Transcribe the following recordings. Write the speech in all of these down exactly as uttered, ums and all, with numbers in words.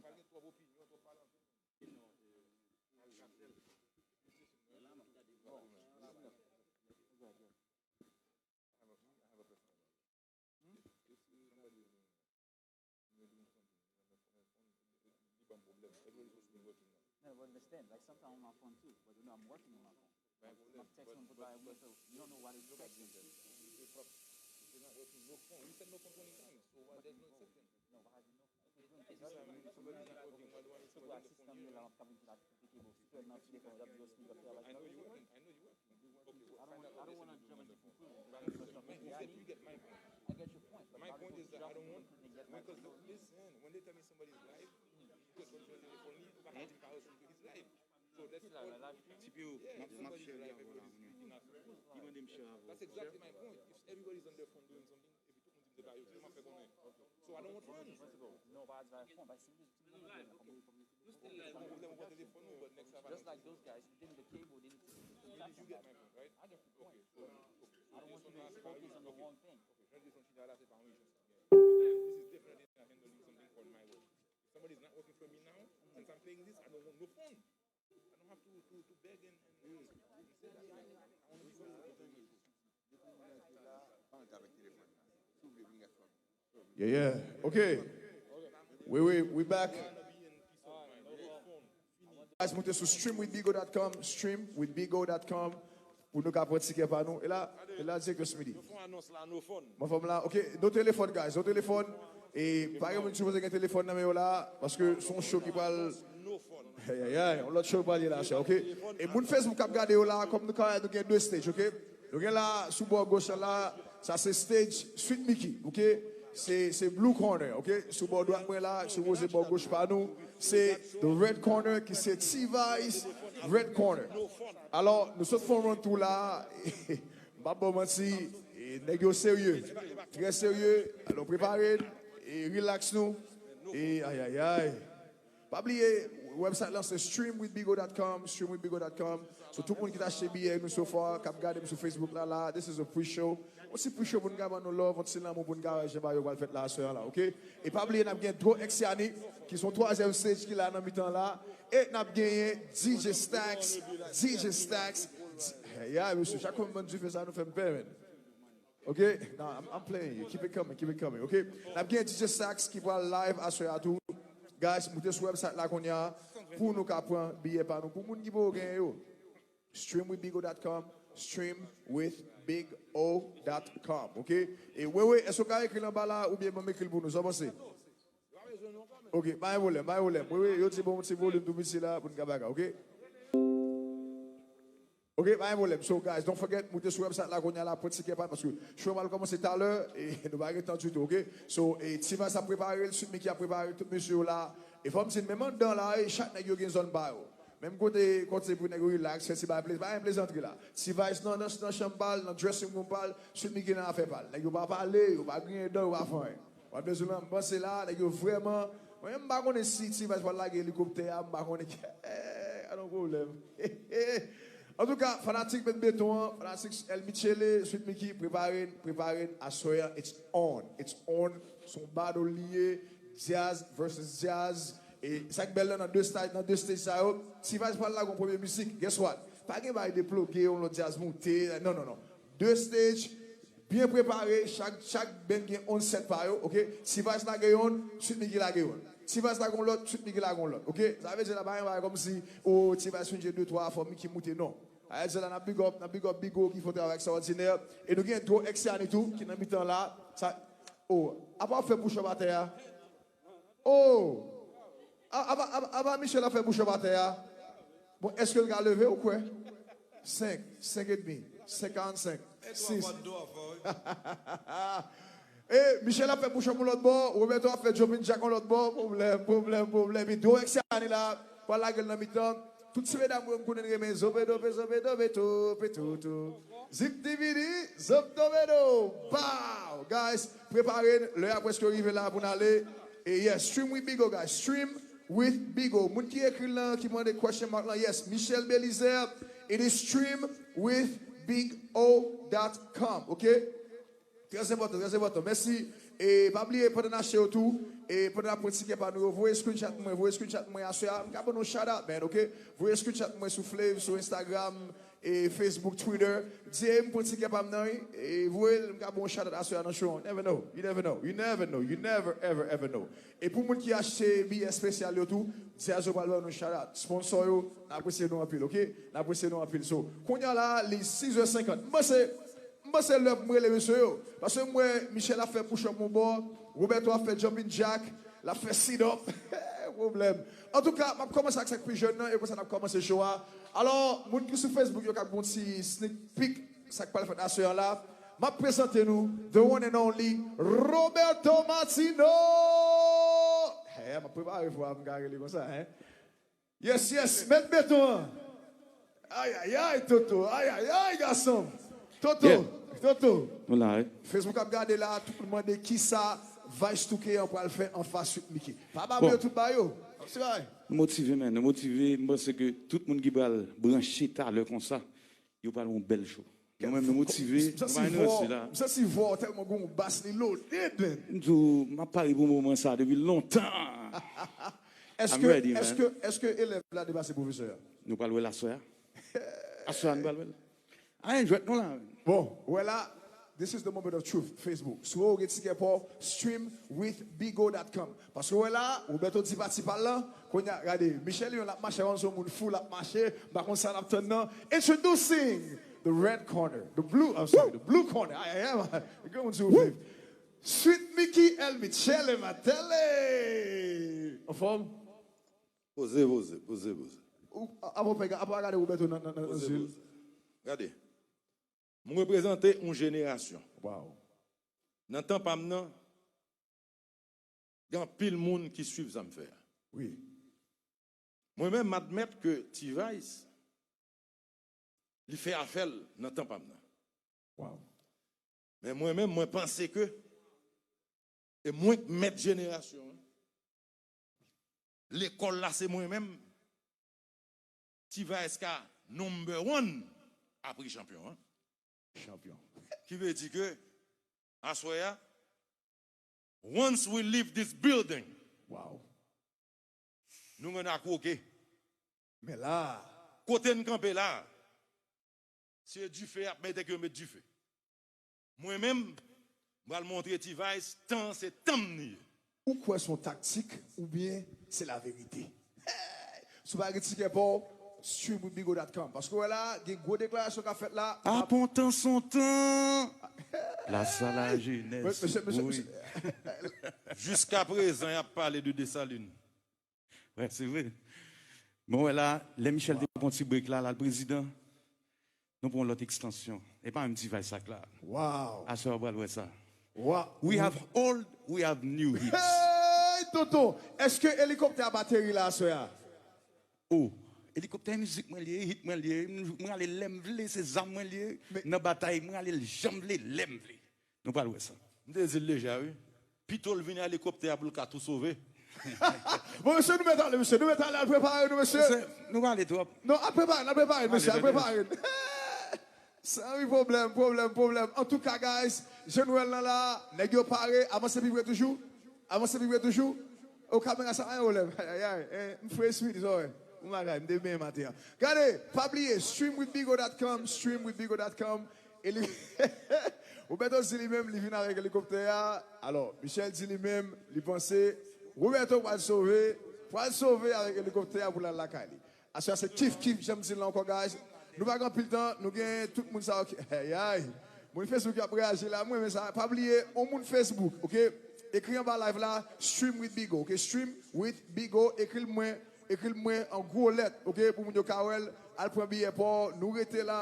Pa gen twòp opinyon, twòp pale anpil. Hmm? If somebody is doing, you know, doing something, you know, on the phone, li ban m pwoblèm. Everybody supposed to be working now. No, but understand, like, sometimes on my phone too, but you know, I'm working on my phone. My problem, I'm texting but, but, but, so you don't know what is texting. If you're not working, no phone. You said no phone twenty times, so why there's no exception? No, why is it no phone? Surtout a sistèm yo la, m ap kap vin sou la, explike bon, si fè nan telefòn, w ap di yo swiv, w ap travay. I know you working. I know you working. Okay, well, find out what they send you on the phone. But I'm saying, you get my point. My point is that I don't want, because listen, when they tell me somebody's live, you just want to tell the phone, you can't tell the person it's live. So that's the point. Tipi ou, m ap share li avè w la. Li mande m share avè w. That's exactly my point. If everybody's on their phone doing something, epi tout moun di m se pa yo, ki jan m ap fè konnen? So I don't want friends. No, pa di pa fon, pa si moun. Just like those guys, you didn't the cable, didn't. You get my point, right? I get the point. I don't want you to focus on the wrong thing. This is definitely not handling something on my work. If somebody's not working for me now, since I'm paying this, I don't want no phone. I don't have to, to, to beg and, and, and say that. I want to be. Yeah, yeah. Okay. We, we, we back. Guys, moute sou stream with bigo dot com, stream with bigo dot com, pou nou ka pran tikè pa nou. E la, e la, direktè Smidi. Nou fè yon anons la, nou fon. Mwen fè m la. Ok, nou telefòn, guys, nou telefòn. E pa gen moun ki sipoze gen telefòn nan men yo la, paske se yon show ki pral. Ay, ay, ay, yon lòt show pral ye la, chè, ok? E moun Facebook k ap gade yo la, kòm nou ka wè, nou gen de stage, ok? Nou gen la, sou bò goch la, sa se stage Sweet Micky, ok? Se, se Blue Corner, ok? Sou bò dwat mwen la, sipoze bò goch pa nou, se The Red Corner, ki se T-Vice Red Corner. Alò, nou sot fè yon round tour la, m p ap ba w manti, e, nèg yo serye, trè serye, alò prepare n, e relax nou, e ay, ay, ay. Pa bliye, website lan se stream with bigo dot com, stream with bigo dot com. So, tout moun ki t achte biyè nou so far, k ap gade m sou Facebook la, la, this is a pre-show. Yon ti pre-show pou n ka ban nou love, yon ti lanmou pou n ka wè jan bagay yo pral fèt la aswè an la, ok? E pa bliye, n ap gen Dro X Yani, ki se yon twazyèm stage ki la nan mitan la. E n ap genyen D J Stacks, D J Stacks, D-, hey, ya, mesye, chak fwa m bann dife sa, nou fè m pè, man. Ok? No, I'm, I'm playing you. Keep it coming, keep it coming, ok? N ap gen D J Sax ki pral live aswè a tou. Guys, moute sou website la kounye a pou nou ka pran biyè pa nou. Pou moun ki poko genyen yo, stream with bigo dot com, stream with bigo dot com, ok? E Wewe, èske w ka ekri l anba la oubyen ban m ekri l pou nou? Sa w panse? Ok, pa gen pwoblèm, pa gen pwoblèm. Wewe, yo di bon, ti volim tou piti la pou n ka bagay, ok? Ok, pa gen pwoblèm. So, guys, don't forget, moute sou website la kounye a la, pran tikè pa, paske show a pral kòmanse talè, e nou pa gen tan ditou, ok? So, e T-Vice ap prepare l, Sweet Micky ap prepare l, tout mesye yo la. E fò m di n, menm anndan la, e chak nèg yo gen zòn pa yo. Menm kote, kote pou nèg yo relax, fè ti bay plezi, pa gen plezantri la. T-Vice nan, nan, nan chanm pa l, nan dressing room pa l, Sweet Micky nan afè pa l. Nèg yo pa pale, yo pa griyen dan, yo pa fè anyen. W ap bezwen ann panse la, nèg yo vrèman. Mwen menm m pa konnen si T-Vice pral lage elikoptè a, m pa konnen ki. A non pwoblèm. Antouka, fanatik Met Beton an, fanatik El Michele, Sweet Micky, prepare n, prepare n, aswè an, it's on, it's on. Se yon battle li ye, djaz versus djaz. E sa k bèl la nan de stage, nan de stage sa yo, T-Vice pral lage yon premye mizik, guess what? Pa gen bagay de ploge, yon lòt djaz moute, non, non, non. De stage, byen prepare, chak, chak band gen yon sèt pa yo, ok? T-Vice lage yonn, Sweet Micky lage yonn. T-Vice lage yon lòt, Sweet Micky lage yon lòt, ok? Sa vle di la, pa gen bagay kòmsi, o, T-Vice fin jwe de twa, fò Micky moute, non. Sa vle di la, n ap big up, n ap big up Bigo ki fè yon travay ekstraòdinè. E nou gen Dro X Yani tou, ki nan mitan la. Sa, o, apa w ap fè push up atè a? Oh! A, apa, apa, apa Michel ap fè push up atè a? Bon, èske l ka leve ou kwè? Senk, senk edmi, senk karannsenk, sis. E Michel ap fè push up yon lòt bò, Roberto ap fè jumping jack yon lòt bò. Pwoblèm, pwoblèm, pwoblèm. E Dro X Yani la, pral lage l nan mitan. Tout ti medam yo m konnen n renmen zobedo, pe zobedo, pe tou, pe tou, tou. Zip dividi, zop dobedo. Pow! Guys, prepare n, lè a prèske rive la pou n ale. E yes, stream with Bigo, guys. Stream with Bigo. Moun ki ekri l lan, ki mande question mark lan, yes, Michel Belizaire, it is stream with bigo dot com, ok? Trè enpòtan, trè enpòtan. Mèsi. E pa bliye, pandan n achte yo tou, e pandan n ap pran tikè pa nou yo, voye screenshot mwen, voye screenshot mwen aswè a. M ka ban nou shout out, man, ok? Voye screenshot mwen sou Flav, sou Instagram, e Facebook, Twitter. Di, "Ey, m pran tikè pa m nan, wi." E voye l, m ka ban w shout out aswè a nan show an. Never know, you never know, you never know, you never ever ever know. E pou moun ki achte biyè espesyal yo tou, di a yo pral ban nou shout out. Sponsor yo, n apresye nou anpil, ok? N apresye nou anpil. So, kounye a la, li sis è senkant. M panse, m panse lè pou m rele mesye yo. Paske m wè Michel ap fè push up yon bò, Roberto ap fè jumping jack, l ap fè sit up. Pwoblèm. Antouka, m ap kòmanse ak sa k pi jèn nan, e konsa n ap kòmanse show a. Alò, moun ki sou Facebook yo k ap gon ti sneak peek sa k pral fèt aswè a la, m ap prezante nou the one and only Roberto Martino. Hey, m ap prepare fwa m ka rele konsa, hein? Yes, yes, mèt beton an. Ay, ay, ay, Toto. Ay, ay, ay, gason. Toto, Yeah. Toto. Nou la, wi. Facebook ap gade la, tout moun mande kisa Vice two K an pral fè anfas Sweet Micky. Pa ba Bon. yo tout ba yo. Ap se bagay. Nou motive, men. Nou motive. M panse ke tout moun ki pral branche talè konsa, yo pral yon bèl show. Nou menm, nou motive. M santi Nou pa vò, ranse la. m santi vò tèlman gon bas li loaded, man. M di w, m ap pare pou moman sa depi lontan. Èske, I'm ready, man. èske, èske elèv la depase pwofesè a? Nou pral wè l aswè a. Aswè a, nou pral wè l. Anyen jwèt nou la. Bon, wè la, this is the moment of truth, Facebook. Si w gen tikè pa w, stream with bigo dot com. Paske wè la, Roberto di pati pa l lan, kounye a, gade, Michel Lion l ap mache, avan se yon moun fou l ap mache, m pa konn sa l ap tann nan. Introducing the red corner, the blue, I'm sorry, the blue corner. Ay, ay, ay, man. Gen moun sou Flav. Sweet Micky El Michele Matele. Anfòm? Poze, poze, poze, poze. Ou, a- avan w pè, avan w gade Roberto nan, nan, nan, nan Poze, zye l. poze. Gade. M reprezante yon jenerasyon. Wow. Nan tan pa m nan, gen anpil moun ki swiv sa m fè a. Wi. Mwen menm, m admèt ke T-Vice, li fè afè l nan tan pa m nan. Wow. Men mwen menm, mwen panse ke, e mwen k mèt jenerasyon an. Lekòl la, se mwen menm. T-Vice ka number one apre chanpyon an. Chanpyon. Ki vle di ke, aswè a, once we leave this building, Wow. nou rann akwoke. Men la, Kote n kanpe la, se dife y ap mete ke yo met dife. Mwen menm, m pral montre T-Vice, tan se tan m li ye. Ou kwè se yon taktik oubyen se laverite? Hey! Si w pa gen tikè pa w, stream with bigo dot com. Paske w wè la, gen gwo deklarasyon k ap fèt la. Apontan son tan. Plas a lajenès. Mesye, mesye, Wi. mesye. Jiska prezan, y ap pale de Desalin. Wè, se vre. Bon, wè la, lè Michel te pran ti break la, l al prezidan, nou pran yon lòt ekstansyon. E pa menm T-Vice sa k la. Wow. Aswè a, w pral wè sa. Wow. We have old, we have new hits. Hey, Toto, èske elikoptè a bateri la aswè a? Oh, elikoptè mizik mwen li ye, hit mwen li ye, m, mwen ale lè m vle, se zam mwen li ye. Men nan batay, mwen ale l jan m vle, lè m vle. Nou pral wè sa. M te di l deja, wi. Pito l vin elikoptè a pou l ka tou sove. Bon, mesye, nou mèt ale, mesye. Nou mèt ale, al prepare nou, mesye. Mesye, nou pale twòp. Non, al prepare, al prepare, mesye, al prepare. San ri pwoblèm, pwoblèm, pwoblèm. Antouka, guys, jan nou wè l lan la, nèg yo pare. Avanse pi pre toujou. Avanse pi pre toujou. O kamera sa, ay, olèm. Ay, ay, ay. Eh, m fre sweet, zòrèy. Ou bagay, m te benyen maten an. Gade, pa bliye, stream with bigo dot com, stream with bigo dot com. E li, Roberto di li menm, li vin avèk elikoptè a. Alò, Michel di li menm, li panse Roberto pral sove, pral sove avèk elikoptè a pou l al lakay li. Aswè a se kif kif, jan m di l la ankò, guys. Nou pa gen anpil tan, nou gen tout moun sa yo ki, ay, ay. Moun Facebook yo ap reyaji la, mwen renmen sa. Pa bliye, on moun Facebook, ok? Ekri anba live la, stream with bigo, ok? Stream with bigo, ekri l mwen, ekri l mwen an gwo lèt, ok? Pou moun yo ka wè l, al pran biyè pa w. Nou rete la,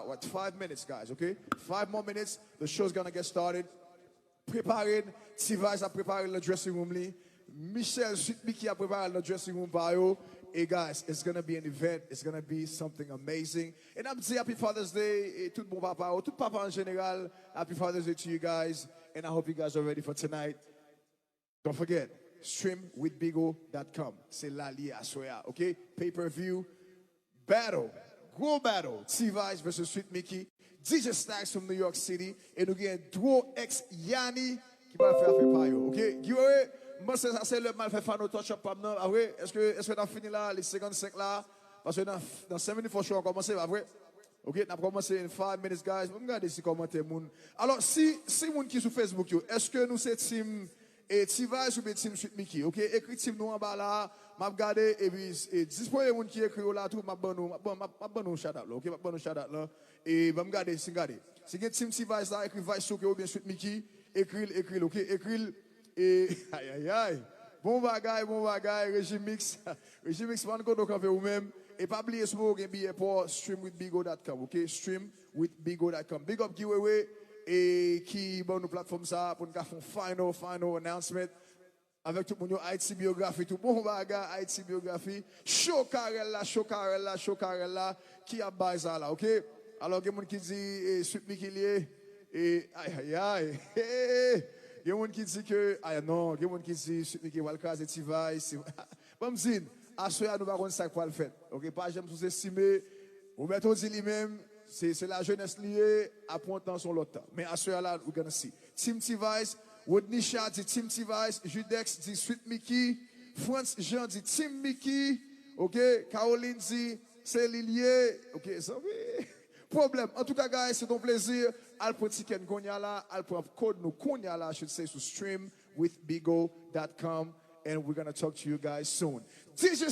what, five minutes, guys, ok? Five more minutes, the show's gonna get started. Prepare n, T-Vice ap prepare l nan dressing room li. Michel Sweet Micky ap prepare l nan dressing room pa yo. Hey guys, it's gonna be an event. It's gonna be something amazing. And I'm say happy Father's Day. E tout bon papa yo, tout papa an jeneral. Happy Father's Day to you guys. And I hope you guys are ready for tonight. Don't forget, stream with bigo dot com. Se la li ye aswè a, ok? Pay per view. Battle. Gwo battle. T-Vice versus Sweet Micky. D J Stacks from New York City. E nou gen Dro X Yanni ki pral fè afè pa yo. Ok, Guy Wewe, m panse sa se lè m al fè final touch up pa m nan, pa vre? Èske, èske n ap fini la, li senkannsenk la? Paske nan, nan senk minit fò show an kòmanse, pa vre? Ok, n ap kòmanse in five minutes, guys. Ban m gade si kòmantè moun. Alò, si, si moun ki sou Facebook yo, èske nou se team e T-Vice oubyen Team Sweet Micky? Ok, ekri team nou anba la. M ap gade, epi e dis premye moun ki ekri yo la tou, m ap ban nou, m ap ban, m ap, m ap ban nou shout out la, ok? M ap ban nou shout out la. E ban m gade, si m gade. Si gen Team T-Vice la, ekri Vice Souke oubyen Sweet Micky, ekri l, ekri l, ok? Ekri l. E, ay, ay, ay. Bon bagay, bon bagay, Régimix. Régimix, pa konn kote w kanpe ou menm. E pa bliye, si w gen biyè pa w, stream with bigo dot com, ok? Stream with bigo dot com. Big up Guy Wewe, e ki ban nou platfòm sa a pou n ka fè yon final, final announcement avèk tout moun yo, Haiti Biographie tou. Bon bagay, Haiti Biographie. Cho Karèl la, cho Karèl la, cho Karèl la. Ki ap bay sa la, ok? Alò, gen moun ki di, e, Sweet Micky li ye. E, ay, ay, ay. Gen moun ki di ke, ay, non, gen moun ki di Sweet Micky pral kraze T-Vice. Ban m di n, aswè a nou pa konn sa k pral fèt. Ok, pa janm souzestime. Roberto di li menm, se, se lajenès li ye, apre yon tan, se yon lòt tan. Men aswè a la, we gonna see. Team T-Vice, Rodnisha di Team T-Vice, Judex di Sweet Micky, Frantz Jean di Team Micky, ok, Caroline di se li l ye, ok, zanmi. Pwoblèm. Antouka, guys, se yon plezi. Al pran tikè n kounye a la, al pran kòd nou kounye a la, I should say, sou stream with bigo dot com, and we're gonna talk to you guys soon. D J